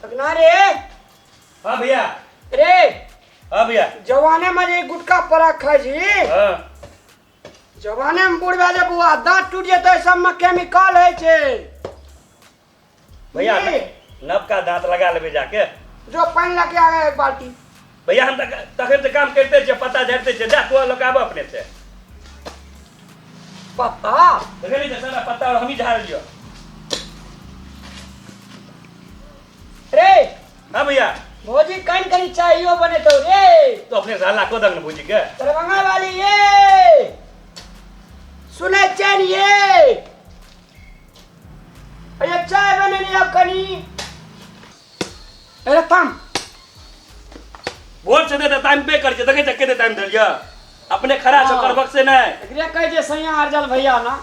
अगना रे। हाँ भैया। रे। हाँ भैया। जवाने में जे गुटखा परा खाइ छी। हाँ। जवाने में बूढ़ भए जेबू आ दाँत टूट जेतै, सबमे केमिकल होइ छै। भैया की? नवका दांत लगा लेबै जाके। जो पानि लऽ के आ एक बाल्टी। भैया हम तखन तऽ काम करिते छियै, पत्ता झाड़िते छियै। जा तू लऽ के आबऽ अपने से। पत्ता? देखै नहि छै सारा पत्ता और हमही झाड़ लियौ। रे। हाँ भैया। भौजी कनि कनि चाइयो बनेतौ रे। तो अपने से हल्ला कऽ दक ने भौजी के। दरभंगा वाली ये सुनै छियै ने ये? अरे चाय बनेने आब कनि। अरे थाम। भोर से दे टाइम पे कर छै, देखै छै कते टाइम देलियै अपने खड़ा छौ। हाँ। करबक से नहि। एकरे कहै छै सैया अर्जल भैया ना।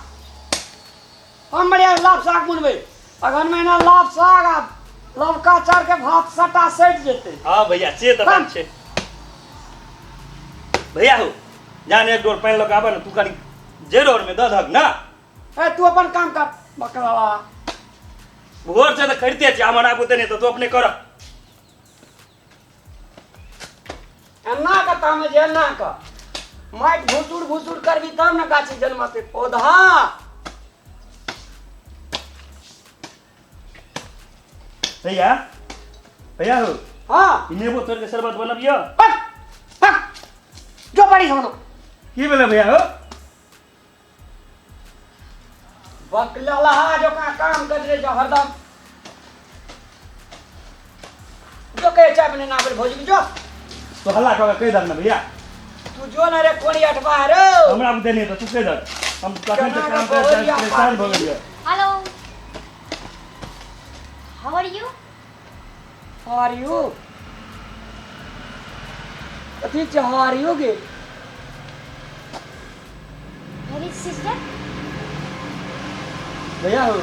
हम बढ़िया लाभ साग बुनबै अगहन महीना, लाभ साग आ लवका चाउर के भात सटा सटि जेतै। हाँ भैया, से तऽ बात छै। भैया हो जान एक डोर पानि लऽ कऽ आबऽ ने, तू कनि जड़ि और में दऽ दहक ना। ए तू अपन काम कर बकरा। भोर से तऽ खरीदते छियै, हमर आबू तऽ नहि तऽ तू अपने कर। एना के तामे जे एना के माटि भुसुर भुसुर करबी तब ने गाछी जनमतै पौधा। भैया, भैया हो। हाँ। ई नेबो तोड़ के शरबत बनबियो। पक पक जो बड़ी होनो। की भेलै भैया हो? बकलहा जकाँ काम कर रहे जो हरदम। जो कहे चाय बने ना बोले भौजी के जो। तो हल्ला कऽ के कहि दहक ने भैया। तू जो ना रे कोनी अठबा रे। हमरा बुते नहि तऽ तू कहि दहक, हम तखन तऽ काम करैत केना करैत परेशान भऽ गेलियै। Hello, how are you? How are you? कथी छै हाउ आर यू गे? Where is sister? भैया हो,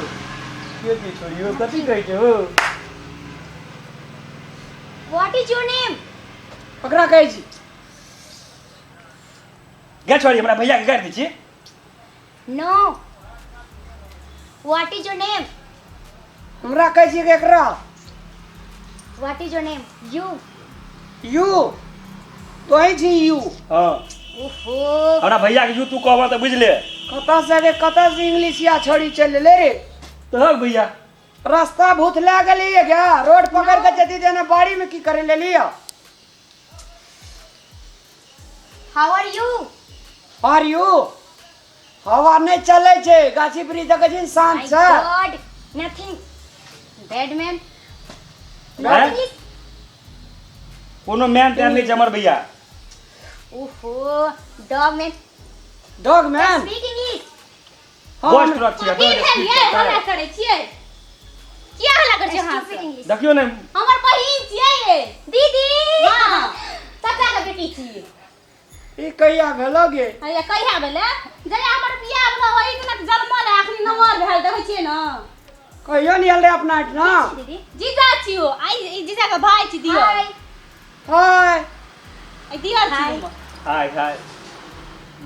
के छी छोड़ियो, कथी कहै छै हो? What is your name? ओकरा कहै छी। गे छोड़ी, हमरा भैया के गारि दै छी। No, what is your name? हमरा कहै छी कि एकरा? What is your name? You. You तोही छी यू। हाँ। ओहो। हमरा भैया के यू तू कहबह तऽ बुझि ले। कतऽ से गे, कतऽ से इंग्लिश या छोड़ी चलि एलै रे? तऽ भैया रास्ता भूत लए गेलियै क्या? रोड पकड़ के जती जेना बाड़ी में की करे लेलियै? How are you? Are you हवा नहि चलै छै, गाछी वृक्ष देखै छी शांत माय छै। God, nothing bad man. हैं? कोनो मैन तैन नहि छै हमर भैया। ओहो, dog man. Dog man. Speak English. Bus truck छियै। की भेल ये? हल्ला करै छियै किया? हल्ला करै छियै अहाँ स्टूपिड सब? इंग्लिश। देखियौ ने। हमर बहिन छियै ये। दीदी। हाँ, चाचा के बेटी छियै। ई कहिया भेलो गे? हैया कहिया भेलै? जहिया हमर बियाह भेलै ओहि दिना तऽ जनमल है, अखनी नमहर भेल देखै छियै ने। कहियो नहि आयल रे अपना एहिठिना। दीदी। जीजा छियो आई, ई जीजा के भाई छी दियर। हाय। हाय। ई दियर छी हाय। हमर। हाय हाय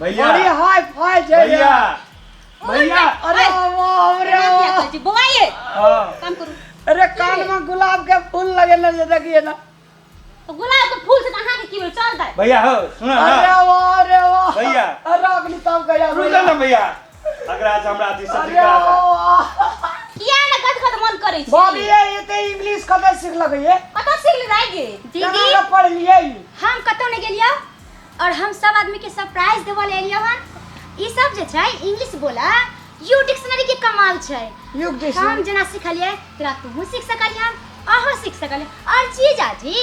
भैया। बड़ी हाय फाय छै रे। भैया, भैया। अरे बाप रे। केना किया कहै छी बौआ ये? हाँ। काम करू। अरे कान में गुलाब के फूल लगेने छै, देखिए ना। तो गुलाब के फूल से तऽ अहाँके की भेल? चल दाइ। भैया हो, सुन ना। अरे वाह रे वाह। भैया। अरे अग्नि तब गया। रुक ना भैया, अगरा से हमरा अथी अरे सत्कार वाह। किया ने गद गद मन करै छी? भाभी ये ते इंग्लिश कतऽ सिखलक ये? कतऽ सीख ले गे? दीदी। केना के पढ़लियै? हम कतौ नहि गेलियै और हम सब आदमी के सरप्राइज देबऽ ले एलियै हन। ई सब जे छै इंग्लिश बोला, यू डिक्शनरी के कमाल छै। युग हम डिक्शनरी। जेना सिखलियै तेना तूहू सीख सकलियै, अहाँ सीख सकलियै और जीजाजी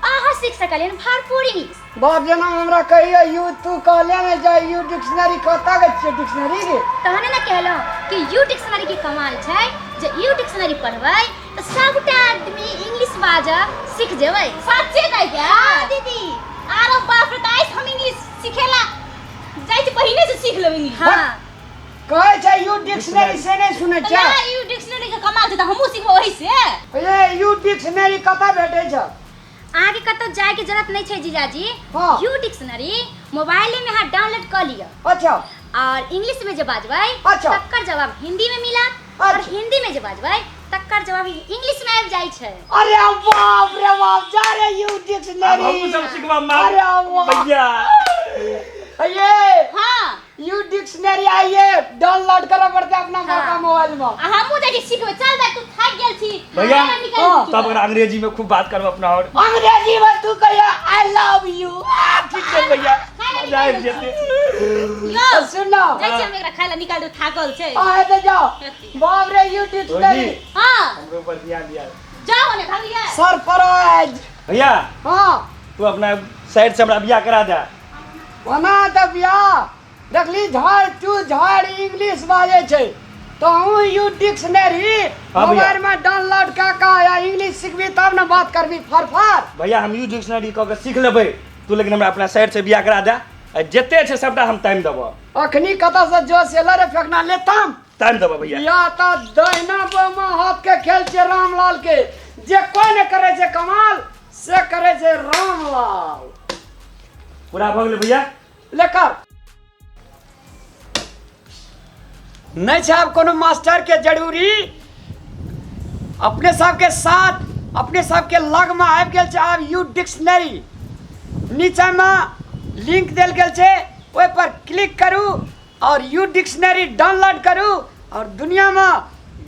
अहाँ सीख सकलियै भरपूर इंग्लिश। बाप जेना हमरा कहियो यू तू कहले ने जाय यू डिक्शनरी, कतऽ के छियै डिक्शनरी गे? तहने ने कहलहुँ कि यू डिक्शनरी के कमाल छै जे यू डिक्शनरी पढ़बै तऽ सबटा आदमी इंग्लिश बाजऽ सीख जेबै। सच्चे दाइ के? हाँ दीदी। आरो बाप रे, तऽ आइ हम इंग्लिश सिखेला जाइ छी, पहिने से सीख लेबै इंग्लिश। हाँ। कहै छै यू डिक्शनरी से नहि सुनै तऽ छै। ना, यू डिक्शनरी के कमाल छै तऽ हमहूँ सीखबै ओहि से। ये यू डिक्शनरी कतऽ भेटै छै? अहाँके कतौ जायके जरूरत नहि छै जीजाजी। हाँ। यू डिक्शनरी मोबाइले में अहाँ डाउनलोड कऽ लिअ। अच्छा। और इंग्लिश में जे बाजबै अच्छा। तकर जवाब हिंदी में मिलत और अच्छा। हिंदी में जे बाजबै तकर जवाब इंग्लिश में आबि जाइ छै। अरे बाप रे बाप, जा रे यू आब डिक्शनरी। हमहूँ सब सिखबा मार। अरे वाह। भैया। ये हाँ। यू डिक्शनरी आइए डाउनलोड करे पड़ते अपना बड़का मोबाइल में। आ हमहूँ जाइ छी सिखबै। चल दाइ, तू थाकि गेल छी। भैया, खाना निकालि हाँ। दै छी। तब अगर अंग्रेजी में खूब बात करब अपना और अंग्रेजी में तू कहिया I love you. ठीक छै भैया, मजा आबि जेतै। यौ, सुन ना। जाइ छी हम एकरा खाय लए निकालि देब, थाकल छै। आए तो जाओ। बाप रे, यू डिक्शनरी। भौजी। हाँ। हमरो पर ध्यान दिया। जाओ ने भागिया। सरप्राइज। भैया। हाँ। तू अपना साइड से हमरा बियाह करा दे। ओना तऽ बियाह देखली झाड़ तू झाड़ इंग्लिश बाजै छै तो यू डिक्शनरी हाँ भैया। मोबाइल में डाउनलोड कऽ कऽ या इंग्लिश सीखबी तब ने बात करबी फरफर। भैया, हम यू डिक्शनरी कऽ के सीख लेबै, तू लेकिन हमरा अपना साइड से बियाह करा दे आ जते छै सबटा हम टाइम देबऽ। अखनी कतऽ से जोश एलो रे फेकना ले ताम। टाइम देबऽ भैया। या तऽ दहिना बामा हाथ के खेल छै रामलाल के, जे कोई ने करे छै कमाल से करे छै रामलाल। पूरा भऽ गेलै भैया। लेकर नहि छै आब कोनो मास्टर के जरूरी। अपने सबके साथ अपने सबके लगमे आबि गेल छै आब यू डिक्शनरी। नीचाँमे लिंक देल गेल छै, ओहि पर क्लिक करू और यू डिक्शनरी डाउनलोड करू और दुनियामे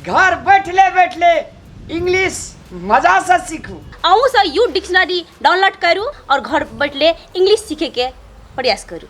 घर बैठले बैठले इंग्लिश मजासँ सीखू। अहूँ सब यू डिक्शनरी डाउनलोड करू और घर बैठले इंग्लिश सीखैके प्रयास करू।